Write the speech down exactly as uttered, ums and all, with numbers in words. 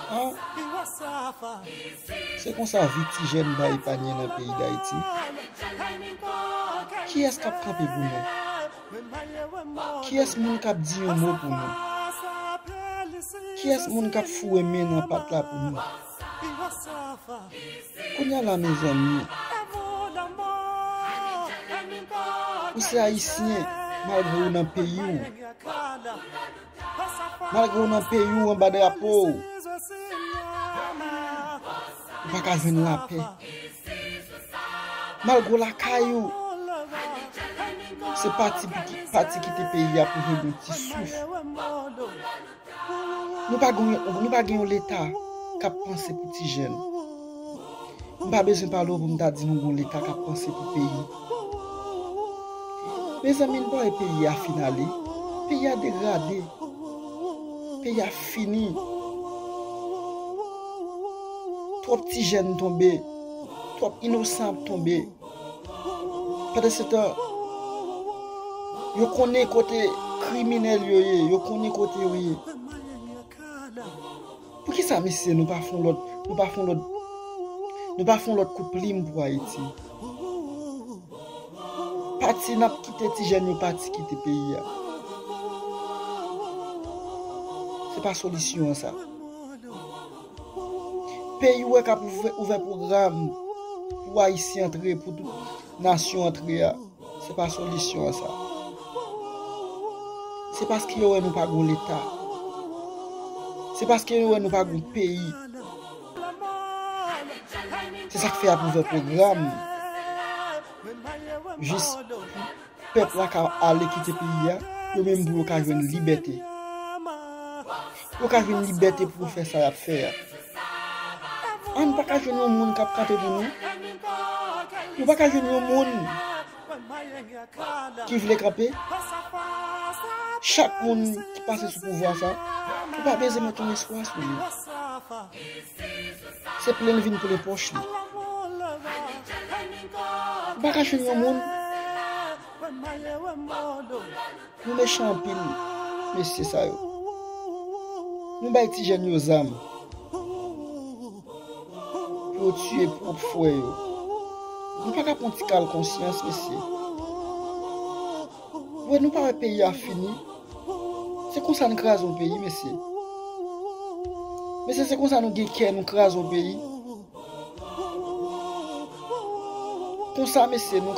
An, se konsa vi ti jèn bay panye nan peyi Dayiti. Kiyès k ap kanpe pou nou? Kiyès moun k ap di yon mo pou nou? Kiyès moun k ap foure men nan pat la pou nou? Kounye a la, mezanmi, ou se ayisyen, malgre ou nan peyi w, malgre ou nan peyi w, anba drapo w, ou pa ka jwenn lapè. Malgre w lakay ou, se pati, pati kite peyi a pou jwenn yon ti souf. Nou pa gen, nou pa gen yon Leta k ap panse pou ti jèn. M pa bezwen pale w pou m ta di nou gen yon Leta k ap panse pou peyi. Mezanmi, n pa wè peyi a fin ale. Peyi a degrade. Peyi a fini. Twòp ti jèn tonbe. Twòp inosan ap tonbe. Pandansetan, yo konnen kote kriminèl yo ye, yo konnen kote yo ye. Poukisa, mesye, nou pa fè yon lòt, nou pa fè yon lòt, nou pa fè yon lòt kout plim pou Ayiti? Pati n ap kite ti jèn yo pati kite peyi a. Se pa solisyon an sa. Peyi w wè k ap ouvè, ouvè pwogram pou Ayisyen antre, pou tout nasyon antre a, se pa solisyon an sa. Se paske yo wè nou pa gon Leta. Se paske yo wè nou pa gon peyi. Se sa k fè y ap ouvè pwogram. Jis pou pèp la ka ale kite peyi a, yo menm pou yo ka jwenn libète. Yo ka jwenn libète pou yo fè sa y ap fè a. An, nou pa ka jwenn yon moun k ap kanpe pou nou. Nou pa ka jwenn yon moun ki vle kanpe. Chak moun ki pase sou pouvwa sa, ou pa bezwen mete yon espwa sou li. Se plen l vin plen pòch li. Ou pa ka jwenn yon moun. Nou mechan anpil, mesye sa yo. Nou bay ti jèn yo zam pou yo tiye pwòp frè yo. Nou pa ka pran ti kal konsyans, mesye. Wè, nou pa wè peyi a fini. Se konsa n kraze yon peyi, mesye. Mesye, se konsa nou gen kè, nou kraze yon peyi. Konsa, mesye, nou